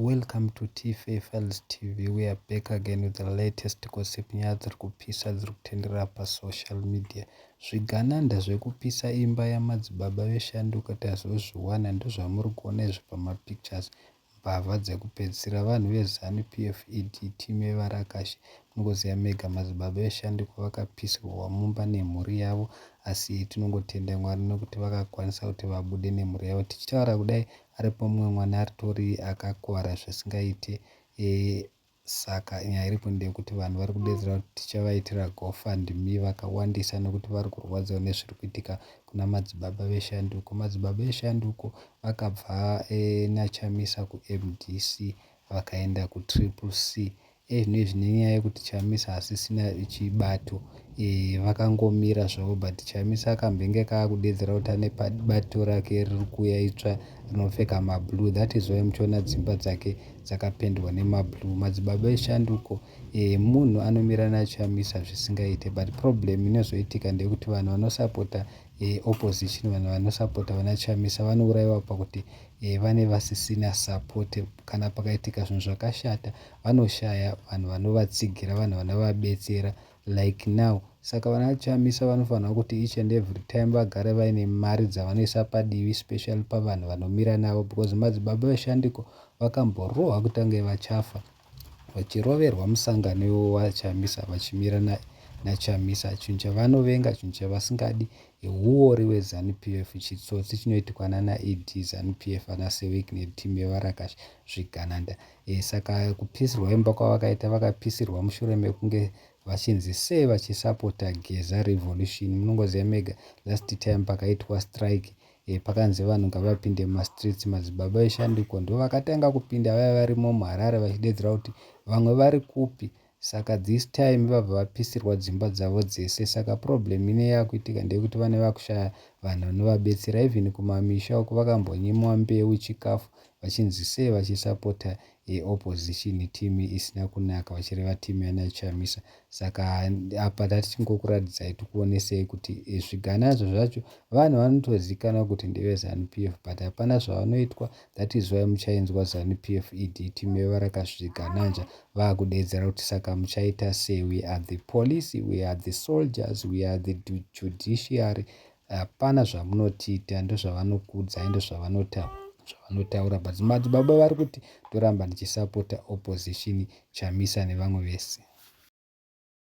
Welcome to TFA Files TV. We are back again with the latest gossip. Nyaya dziri kupisa dziri kutenderera pasocial media. Zvigananda zvekupisa imba yamadzibaba veshanduko tazozviwana, ndozvamuri kuona izvi pamapictures. Mbavha dzekupedzisira, vanhu veZanu PF, ED team yevarakashi. Munongoziva mega, madzibaba veshanduko vakapisirwa mumba nemhuri yavo, asi tinongotenda Mwari nekuti vakakwanisa kuti vabude nemhuri yavo. Tichitaura kudai, aripo mumwe mwana aritori akakuvara zvisingaite. Saka nyaya iripo ndeyekuti vanhu vari kudedzera kuti tichavaitira GoFundMe vakawandisa nekuti vari kurwadziwa nezviri kuitika kuna madzibaba veshanduko. Madzibaba eshanduko vakabva naChamisa kuMDC vakaenda kuTriple C. Ezvino izvi nenyaya yekuti Chamisa hasisina chibato, vakangomira zvavo, but Chamisa akambenge kaakudedzera kuti ane bato rake riri kuuya itsva rinopfeka mablue. That is why muchiona dzimba dzake dzakapendwa nemablue. Madzibaba eshanduko munhu anomira naChamisa zvisingaite, but problem inozoitika ndeyekuti vanhu vanosapota opposition, vanhu vanosapota vana Chamisa vanourayiwa pakuti vane vasisina support. Kana pakaitika zvinhu zvakashata, vanoshaya vanhu vanovatsigira, vanhu vanovabetsera like now. Saka vana Chamisa vanofanira kuti each and every time vagare vaine mari dzavanoisa padivi, specially pavanhu vanomira navo, because madzibaba veshanduko vakamborohwa kutange vachafa, vachiroverwa musangano iwo waChamisa, vachimira naChamisa. Chinhu chavanovenga, chinhu chavasingadi, huori hweZanu PF, chitsotsi chinoitikwa nana ED, ZANU PF, ana Sir Wicknell, team yevarakashi, zvigananda. Saka kupisirwa imba kwavakaita, vakapisirwa mushure mekunge vachinzi sei vachisapota Geza revolution. Munongoziva mega, last time pakaitwa strike, pakanzi vanhu ngavapinde mumastreets, madzibaba eshanduko ndo vakatanga kupinda, vaiva varimo muHarare vachidedzera kuti vamwe vari kupi. Saka this time vabva vapisirwa dzimba dzavo dzese. Saka problem ine yakuitika ndeyekuti vane vakushaya vanhu vanovabetsera. Even kumamisha uko vakambonyimwa mbeu, chikafu, vachinzi sei vachisapota opposition team isina kunaka, vachireva team yanaChamisa. Saka apa tatichingokuratidzai, tikuonesei kuti zviganazvo zvacho vanhu vanotozikanwa kuti ndeveZANU PF, but hapana zvavanoitwa. That is why muchainzwa ZANU PF, ED team yevarakazvigananja vaakudedzera kuti saka muchaita sei? We are the police, we are the soldiers, we are the judiciary, hapana zvamunotiita. Ndozvavanokuudzai, ndozvavanotaura, but madzibaba vari kuti toramba ndichisapota opposition, Chamisa nevamwe vese.